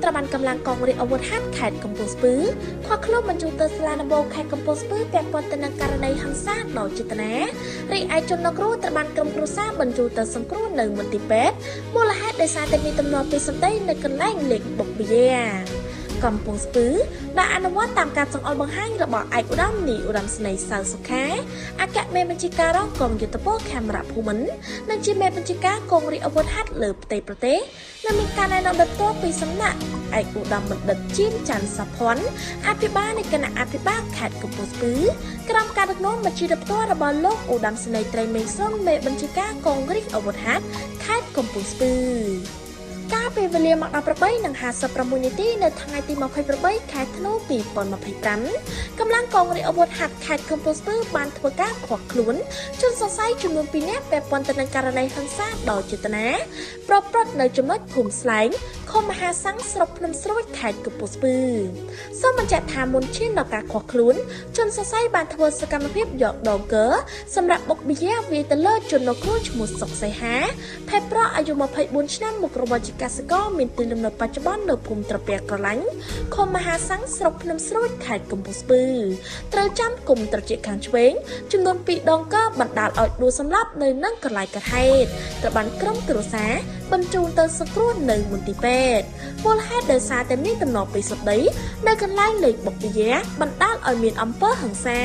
ត្រូវបានកម្លាំងកងរាជអាវុធហត្ថខេត្តកំពង់ស្ពឺឃាត់ខ្លួនបញ្ជូនទៅសាលាដំបូងខេត្តកំពង់ស្ពឺពាក់ព័ន្ធទៅនឹងករណីហិង្សាដោយចេតនារីឯជនរងគ្រោះត្រូវបានក្រុមគ្រួសារបញ្ជូនទៅសង្គ្រោះនៅមន្ទីរពេទ្យមូលហេតុដោយសារតែមានទំនាស់ពីសម្ដីនៅកន្លែងលេងបុកប៊ីយ៉ាកំពង់ស្ពឺដែលអនុវត្តតាមការចង្អុលបង្ហាញរបស់ឯកឧត្តមនាយឧត្តមស្នេហ៍សៅសុខាអគ្គមេបញ្ជាការរងកងយុទ្ធពលខេមរៈភូមិន្ទនិងជាមេបញ្ជាការកងរាជអាវុធហត្ថលើផ្ទៃប្រទេសនិងមានការណែនាំដោយផ្ទាល់ពីសំណាក់ឯកឧត្តមបណ្ឌិតជាមច័ន្ទសាភ័ណ្ឌអភិបាលនៃគណៈអភិបាលខេត្តកំពង់ស្ពឺក្រោមការដឹកនាំបញ្ជាដោយផ្ទាល់របស់លោកឧត្តមស្នេហ៍ត្រីមេឃសុនមេបញ្ជាការកងរាជអាវុធហត្ថខេត្តកំពង់ស្ពឺកាលពីវេលាម៉ោង18:56នាទីនៅថ្ងៃទី28ខែធ្នូ2025កម្លាំងកងរាជអាវុធហត្ថខេត្តកំពង់ស្ពឺបានធ្វើការឃាត់ខ្លួនជនសង្ស័យចំនួន2នាក់ពាក់ព័ន្ធទៅនឹងករណីហិង្សាដោយចេតនាប្រព្រឹត្តនៅចំណុចភូមិស្លែងឃុំមហាសាំងស្រុកភ្នំស្រួចខេត្តកំពង់ស្ពឺសូមបញ្ជាក់ថាមុនឈានដល់ការឃាត់ខ្លួនជនសង្ស័យបានធ្វើសកម្មភាពយកដងកើសម្រាប់បុកប៊ីយ៉ាវាយទៅលើជនរងគ្រោះឈ្មោះសុកសីហាភេទប្រុសអាយុ24ឆ្នាំមុខរបរជាកសិករមានទីលំនៅបច្ចុប្បន្ននៅភូមិត្រពាំងក្រឡាញ់ឃុំមហាសាំងស្រុកភ្នំស្រួចខេត្តកំពង់ស្ពឺត្រូវចាំគុំត្រចៀកខាងឆ្វេងចំនួន2ដងកើបណ្ដាលឲ្យដួលសម្លាប់នៅនឹងកន្លែងកើតហេតុត្រូវបានក្រុមគ្រួសារបញ្ជូនទៅសង្គ្រោះនៅមន្ទីរពេទ្យមូលហេតុដោយសារតែមានទំនាស់ពីសម្ដីនៅកន្លែងលេងបុកប៊ីយ៉ាបណ្ដាលឲ្យមានអំពើហិង្សា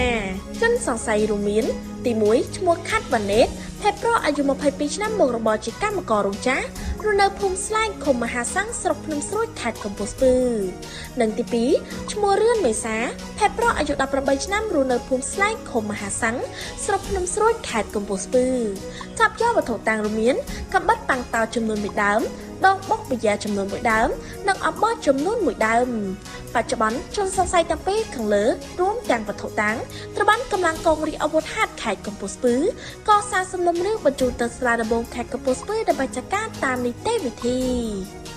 ជនសង្ស័យរួមមានទី1ឈ្មោះខាត់វ៉ាណេតភេទប្រុសអាយុ22ឆ្នាំមុខរបរជាកម្មកររោងចក្ររស់នៅភូមិស្លែងឃុំមហាសាំងស្រុកភ្នំស្រួចខេត្តកំពង់ស្ពឺនិងទី2ឈ្មោះរឿនមេសាភេទប្រុសអាយុ18ឆ្នាំរស់នៅភូមិស្លែងឃុំមហាសាំងស្រុកភ្នំស្រួចខេត្តកំពង់ស្ពឺចាប់យកវត្ថុតាងរួមមានកាំបិតប៉ាំងតោចំនួន1ដើមដងបុកប៊ីយ៉ាចំនួន1ដើមនិងអំបោះចំនួន1ដើមបច្ចុប្បន្នជនសង្ស័យទាំងពីរខាងលើរួមទាំងវត្ថុតាងត្រូវបានកម្លាំងកងរាជអាវុធហត្ថខេត្តកំពង់ស្ពឺកសាងសំណុំរឿងបញ្ជូនទៅសាលាដំបូងខេត្តកំពង់ស្ពឺដើម្បីចាត់ការតាមនីតិវិធី។